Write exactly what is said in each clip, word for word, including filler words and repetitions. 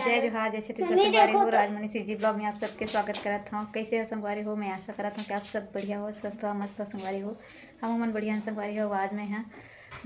जय जोहार, जय छत्तीसगढ़ संगवारी हो। राजमणि CG vlog में आप सबके स्वागत करत हौं। कैसे हो संगवारी हो? मैं आशा करत हौं कि आप सब बढ़िया हो, स्वस्थ हो, मस्त हो संगवारी हो। हम मन बढ़िया हन संगवारी हो। आज मैं ह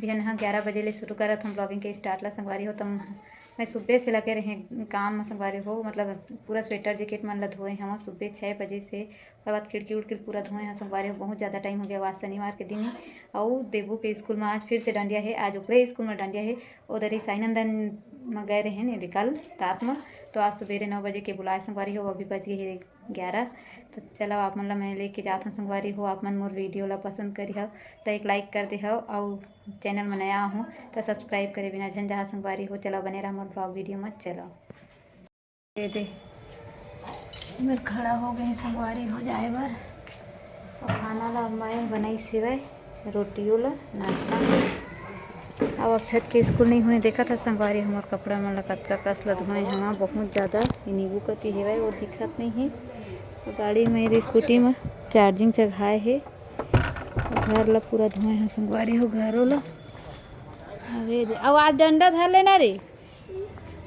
बिहान ह ग्यारह बजे ले शुरू करत हौं vlogging के start ला संगवारी हो। त मैं सुबह से लगे रहे काम म संगवारी हो, मतलब पूरा sweater jacket मन ला धोए हवं सुबह छः बजे से। ओकर बाद खिड़की उड़की पूरा धोए हवं संगवारी हो। बहुत ज़्यादा time हो गया, आज शनिवार के दिन हे। अउ देबू के स्कूल म आज फिर से डांडिया हे, आज ओकरे स्कूल म डांडिया हे। उधर ही साईनंदन म गए रहे ने, कल रात म, तो आज सुबेरे नौ बजे के बुलाए संगवारी हो, अभी बज गए हे ग्यारह। तो चलो, आप मन ला मैं लेके जात हौं संगवारी हो। आप मन मोर video ला पसंद करिहव त एक like कर देहव, अउ channel म नया आहू त subscribe करे बिना झन जहा संगवारी हो। चलो, बने रहा मोर vlog video म। चलो, दे दे, मेर खड़ा हो गए संगवारी हो जाए बर। अउ खाना ला मैं बनाई सेवय, रोटियों ला, नाश्ता। अब अक्षत के स्कूल नहीं होए, देखा था संगवारी, हमर कपड़ा मन ला कतका कस ला धोए हवा, बहुत ज़्यादा। ये नींबू कती हेवय, वो दिखत नहीं है। गाड़ी में, स्कूटी में charging चघाए हे। घर ला पूरा धोए हव संगवारी हो, घरो ला। अबे दे, अब आज डंडा धर लेना रे,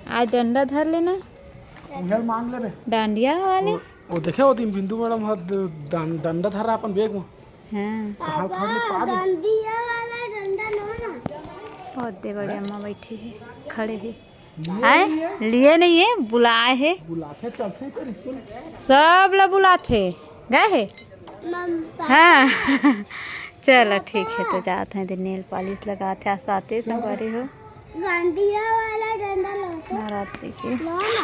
आज डंडा धर लेना। उधर मांग ले रे। डांडिया वाले। वो, वो देखे, वो दिन बिंदु मैडम ह ड-, डं-, डंडा धर रहा अपन bag में। हाँ। कहाँ धर ले, पा दे। डांडिया वाला डंडा लो ना। बहुत दे बड़े अम्मा बैठे हैं, खड़े हैं। लिए हैं? नहीं है। लिए नहीं है, बुलाए हैं। बुलाते चलते ही तो रिश्ते में। सब ला बुलाते। गए हैं? मम-, पापा। हाँ। चलो, ठीक है, तो जात हैं, दे nail polish लगात हैं, साथे संगवारी हो। गांडिया वाला डंडा लो तो। नवरात्रि के। लो ना।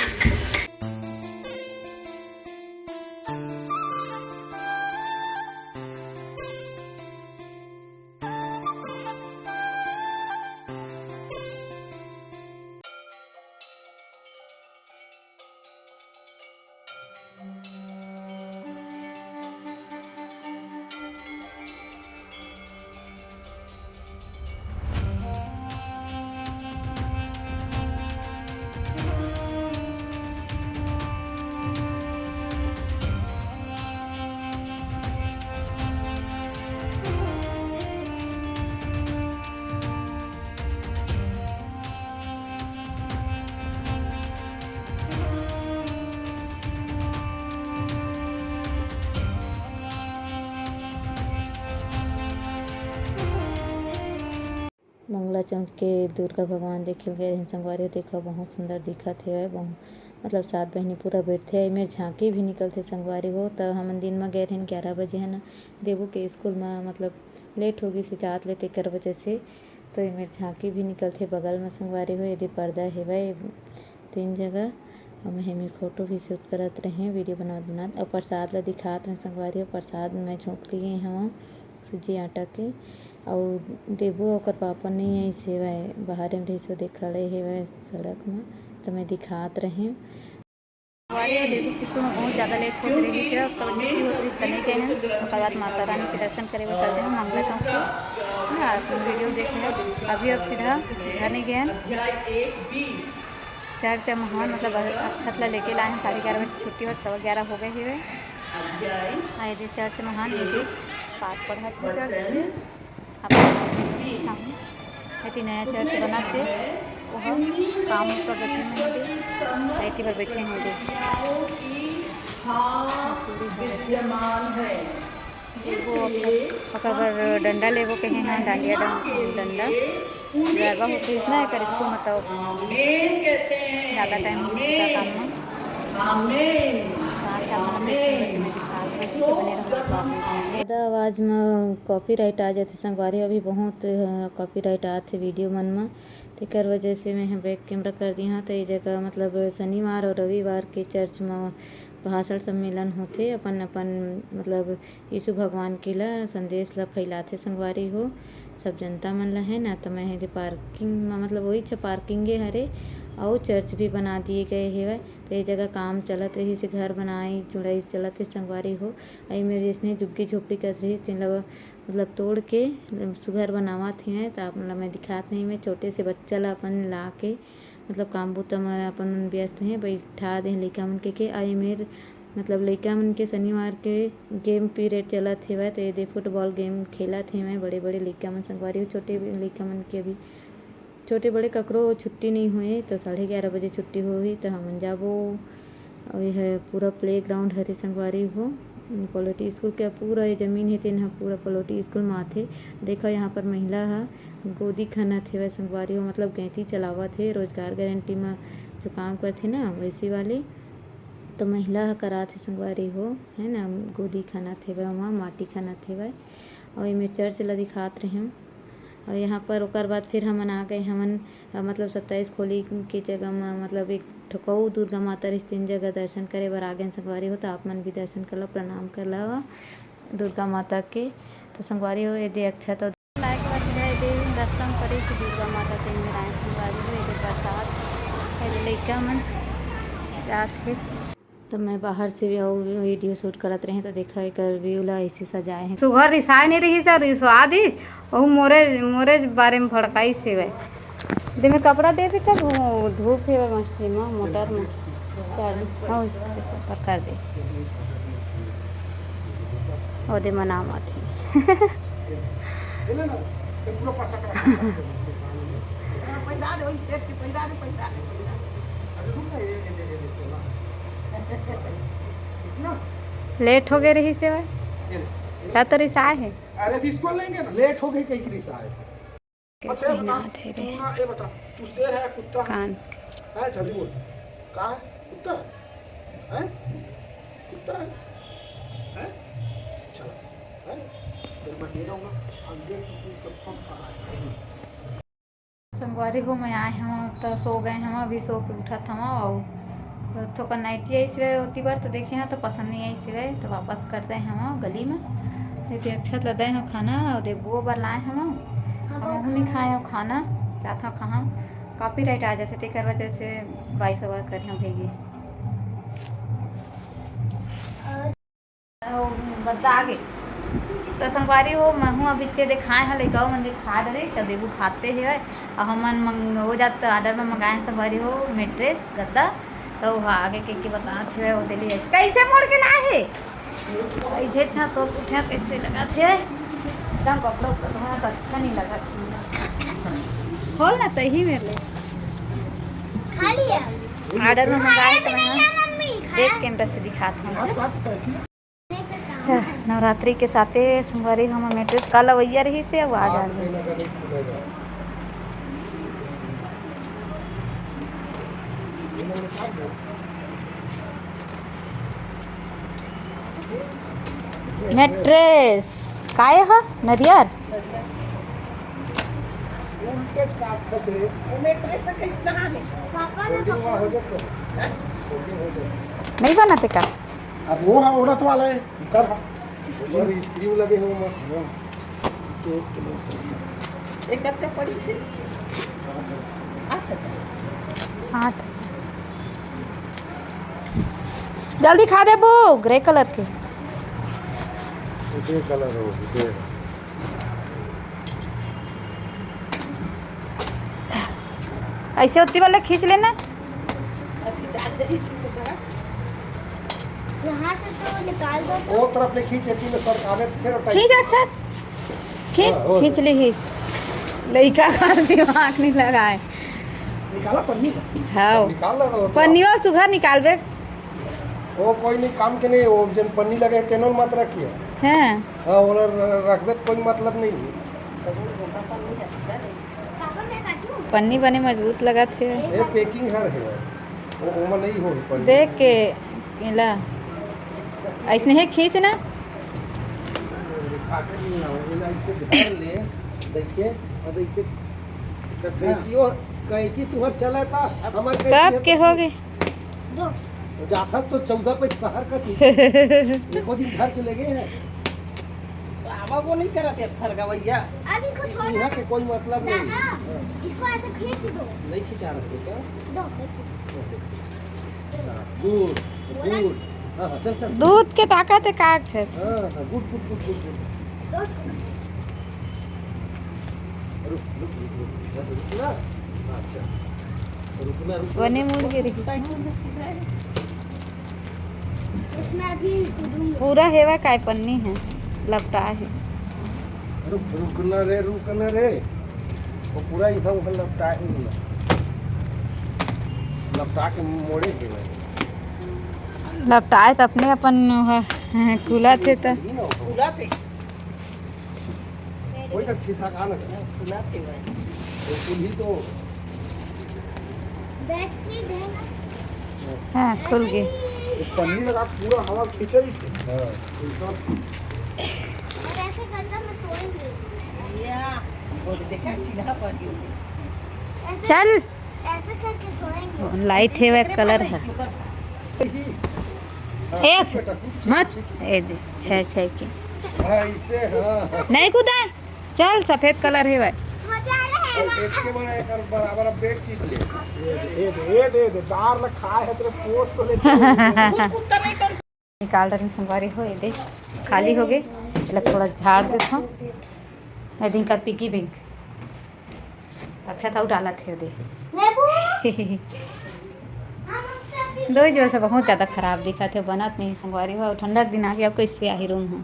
मंगला चौक के दुर्गा भगवान देखे ल गए रहेन संगवारी हो। देखो, बहुत सुंदर दिखत हे, बहुत, मतलब, सात बहिनी पूरा बैठथे। एमेर झांकी भी निकलथे संगवारी हो। त हमन दिन म गए रहेन ग्यारह बजे, है ना, देबू के स्कूल म, मतलब, late हो गिस हे जात ले, तेकर वजह से। तो एमेर झांकी भी निकलथे बगल म संगवारी हो। एदे पर्दा हेवय तीन जगह। अउ मैं हेमे photo भी shoot करत रहें, video बनात बनात। अउ प्रसाद ला दिखात रहें संगवारी हो। प्रसाद मैं झोंक लिए हवं सूजी आटा के। अउ देबू ओकर पापा नहीं आइस हेवय, बाहर में रहिस, ओदे खड़े हेवय सड़क म, त मैं दिखात रहें। संगवारी हो, देबू के स्कूल में बहुत ज़्यादा late हो गए रहिस हे, ओकर छुट्टी होत रहिस त नहीं गए हन। ओकर बाद माता रानी के दर्शन करे बर चल देहन मंगला चौक के। हाँ, अपन video देख लेहन। अभी अब सीधा घर नहीं गए हन। चर्च म हन, मतलब, अक्षत ला लेके लाए हन। साढ़े ग्यारह बजे छुट्टी होत, सवा ग्यारह हो गए हेवय। आ, एदे चर्च म हन, एदे पाठ पढ़त हे चर्च के। अपन एती नया चर्च बनत हे, ओह काम प्रगति में हे। एती बर बैठे हन एदे। मजदूरी हो रही। वो ओकर बर डंडा लेबो कहे हैं, डांडिया डं-, डंडा। गरबा होत रहिस ना एकर स्कूल म, तब ज़्यादा time हो चुका काम म। साथ आप मन देख के बस मैं दिखा दूँ, ठीक है, बने रहो vlog में। ज़्यादा आवाज़ म copyright आ जाथे संगवारी, अभी बहुत, अ, copyright आथे video मन म, तेकर वजह से मैं ह back camera कर दी हूँ। तो ये जगह, मतलब, शनिवार और रविवार के चर्च म भाषण सम्मेलन होथे, अपन अपन, मतलब, यीशु भगवान के ला, संदेश ला फैलाथे संगवारी हो, सब जनता मन ला, है ना। त मैं एदे parking म, मतलब, वही छ parking ए हरे, अउ चर्च भी बना दिए गए हेवय। त ये जगह काम चलत रहिस, घर बनाई जुड़ाई चलत रहिस संगवारी हो। अउ एमेर जइसने झुग्गी झोपड़ी कस रहिस, तेन ला, मतलब, तोड़ के सुघर बनावत हेवय। त आप मन ला मैं दिखात नहीं, मैं छोटे से बच्चा ला अपन ला के, मतलब, काम बूता म अपन मन व्यस्त हे, बैठा दे लइका मन के, के। अउ एमेर, मतलब, लइका मन के शनिवार के game period चलत हेवय, त एदे football game खेलत हेवय बड़े-बड़े लइका मन संगवारी हो। छोटे लइका मन के अभी छोटे बड़े ककरो छुट्टी नइ होए, तो साढ़े ग्यारह बजे छुट्टी होही, तो हमन जाबो। अउ ये ह पूरा प्लेग्राउंड हरे संगवारी हो, पलोटी स्कूल के पूरा ये जमीन हे, तेन ह पूरा पलोटी स्कूल म आथे। देखो, यहाँ पर महिला ह गोदी खनत हेवय संगवारी हो, मतलब गैंती चलावत हे, रोजगार गारंटी म जो काम करथे ना, वैसी वाली। तो महिला ह करात हे संगवारी हो, है ना, गोदी खनत हेवय, ओमा माटी खनत हेवय। अउ एमे चर्च ल दिखात रहेंव। अउ यहाँ पर ओकर बाद फिर हमन आ गए हमन, अ, मतलब सत्ताईस खोली के जगह म, मतलब एक ठो कऊ दुर्गा माता रहिस, तेन जगह दर्शन करे बर आ गए संगवारी हो। तो आप मन भी दर्शन कर लो, प्रणाम कर लो दुर्गा माता के। तो संगवारी हो, ये दे अक्षत अउ लाए के बाद इधर ये दे रास्ता म पड़े कि दुर्गा माता के अंदर आए संगवारी हो, ये दे प्रसाद, ये दे लइका मन जात हे। तो मैं बाहर से भी अउ वीडियो शूट करत रहे, तो देखा एकर व्यू ला ऐसे सजाए हैं। सुघर रिसाए नहीं रही सर, रिसवा दी, ओहू मोरे, मोरे बारे में भड़काई से वै। दे मेरे कपड़ा दे बेटा, धू-, धूप है मछली में, मोटर में। चल, हाँ, उस पर कर दे। ओदे मना मत ही। लेट हो गए रही से भाई। का तो रिसाए है। अरे तो इसको लेंगे ना, लेट हो गई कहीं की रिसाए। अच्छा, ये बता, तू ना, ये बता, तू शेर है, कुत्ता है? कान। है, जल्दी बोल। का है? कुत्ता है? हैं? कुत्ता है? हैं? चलो। हैं? फिर मैं दे रहा हूँ ना, hundred rupees का first सारा है। संगवारी हो, मैं आए हूँ तो सो गए हूँ, अभी सो के उठत हूँ। और तो थोका नाइटी आई सिवाय होती बार तो देखे हूँ तो पसंद नहीं आई सिवाय, तो वापस कर दे हूँ गली में। ये तो अच्छा लदे हूँ खाना और देबुओ बर लाए हूँ। हम नहीं खाए हूँ खाना, जात हूँ कहाँ, कॉपीराइट आ जाते, तेकर वजह से बाईस ओवर कर हम भेजे। बता आगे। तो संगवारी हो, मैं हूँ अभी चे देखाए हूँ, लइका मन के खा डरे, चल देबू खाते हे। और हमन मंग-, हो जात ऑर्डर में मंगाए हैं संगवारी हो, मेट्रेस, गद्दा। तो वो आगे के, के बतात हे, वो दिल्ली है। कैसे मोड़ के लाए हे? इधर छा सो उठे, कैसे लगा थे? एकदम कपड़ा उपड़ा धोना तो अच्छा नहीं लगा था। खोल ना, तो ही मेरे लिए। खा लिया। ऑर्डर में मंगाए तो मैं खाया भी नहीं है मम्मी, खाया। एक कैमरा से दिखाता हूँ। अच्छा, नवरात्रि के साथे संगवारी हम मेट्रेस कल अवैया रही से, अब आ जा रही। मेट्रेस काय ह? नरियर? नहीं बनते का? अब वो हा औरत वाला है, कर हा। स्क्रू लगे हो मत। एक कत्ते पड़ी से? आठ हजार। आठ। जल्दी खा देबू, ग्रे कलर के। ग्रे कलर हो, ग्रे। ऐसे होती वाले खींच लेना। अभी डाल दे, खींच लो जरा। यहाँ से तो निकाल दो तो। वो तरफ ले खींच, एती में सर कागज फेर उठाई। खींच अच्छा, खींच, हाँ, हो खींच गया। ली ही। लइका का दिमाग नहीं लगाए। निकाला पन्नी का। हाँ। निकाल रहा था वो तो। पन्नियों सुघर निकालबे। वो कोई नहीं काम के नहीं, वो जन पन्नी लगे तेनों मत रखिए। हैं। हाँ, ओला र-, रखबे तो कोई मतलब नहीं है। पन्नी बने मजबूत लगत हे। ये पैकिंग हर है, वो ओमा नहीं हो पन्नी। देख के एला ऐसने हे खींच ना। फाटे नहीं आवे, एला ऐसे धर ले, ऐसे, और ऐसे, कैंची और, कैंची तुहर चला था, हमार कैंची कब है के तो हो गए? दो। जाथस तो चौदह पे शहर का थी। एको दिन धर के ले गए हैं। बाबा वो नहीं करत है फरगवैया। अभी कुछ हो यहाँ के कोई मतलब नहीं। दादा, हाँ। इसको ऐसे खींच दो। नहीं खिंचा रहे हो क्या? दो, मैं खींच हाँ, गुड, गुड। हाँ, हाँ, चल, चल। दूध के ताकत है काट से। हाँ, हाँ, गुड, गुड, गुड, गुड, गुड। दो। रुक, रुक, रुक, रुक। रुक ना। अच्छा। रुकना, रुकना। वने मुड़ के देखी। इसमें अभी कूदूंगा। पूरा हेवा काय पन्नी है, लपटा है। रुक, रुकना रे, रुकना रे। वो पूरा इधर उधर लपटाए, लपटा के मोड़े के भाई। लपटाए त अपने अपन ह-, कुला थे त। कुला थे। कोई का खिस्सा का ना करे। कुला थे भाई। वो कुल ही तो बेडशीट है ना? हाँ, खुल गई। इस पन्नी लगा पूरा हवा खींच रही थी। हाँ। और ऐसे गद्दा में सोएंगे। या, वो तो देखा, चिल्ला पड़ी होगी। ऐसे, चल। ऐसे करके सोएंगे। लाइट है, वह कलर है। एक, मत, ए दे, छह, छह की। हाँ, इसे, हाँ। नहीं कूदा। चल, सफेद कलर है भाई। मजा आ रहा है। और एक के बड़ा एक और बराबर अब बेडशीट ले। ये दे, ये दे, ये दे, दार ल खाए है तेरे पोस्ट को लेके। कुत्ता नहीं कर निकाल डरेन संगवारी हो, ये दे, खाली हो गए। एला थोड़ा झाड़ देथों। ये दिन कर पिग्गी बैंक। अच्छा था, डाला थे दे। नेबू। दो ही जो से बहुत ज़्यादा खराब दिखा थे, बनत नहीं संगवारी हो। ठंडा के दिन आ गया, अब कैसे आही रूम हो।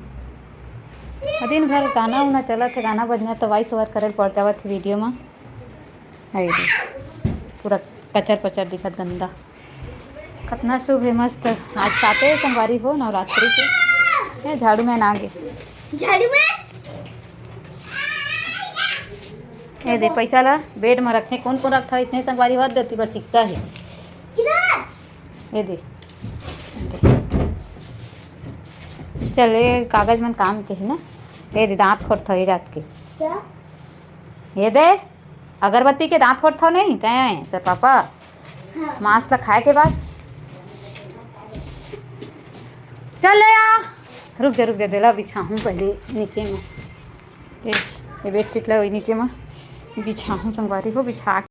और दिन भर गाना उना चलत हे, गाना बजना तो वॉइस ओवर करे ल पड़ जावत हे वीडियो में। है ये दे, पूरा कचर पचर दिखत, गंदा। कतना शुभ है, मस्त। आज साते संगवारी हो नवरात्रि के। ये झाड़ू में ना आगे। झाड़ू में? ये दे, पैसा ला बेड में रखते, कौन कौन रखता है इसने संगवारी हो, देती बर सिक्का है। किधर? ये दे, ये दे। चल, ये कागज मन काम के है ना। ये दे, दांत खोरथो ये जात के। क्या? ये दे, अगरबत्ती के दांत खोरथो नहीं तैं, तो पापा। हाँ। मांस ला खाए के बाद। चल ले आ। रुक जा, रुक जा, देला बिछाहूँ पहले नीचे में। ये, ये बेडशीट ला वही नीचे में बिछाहूँ, संगवारी हो, बिछा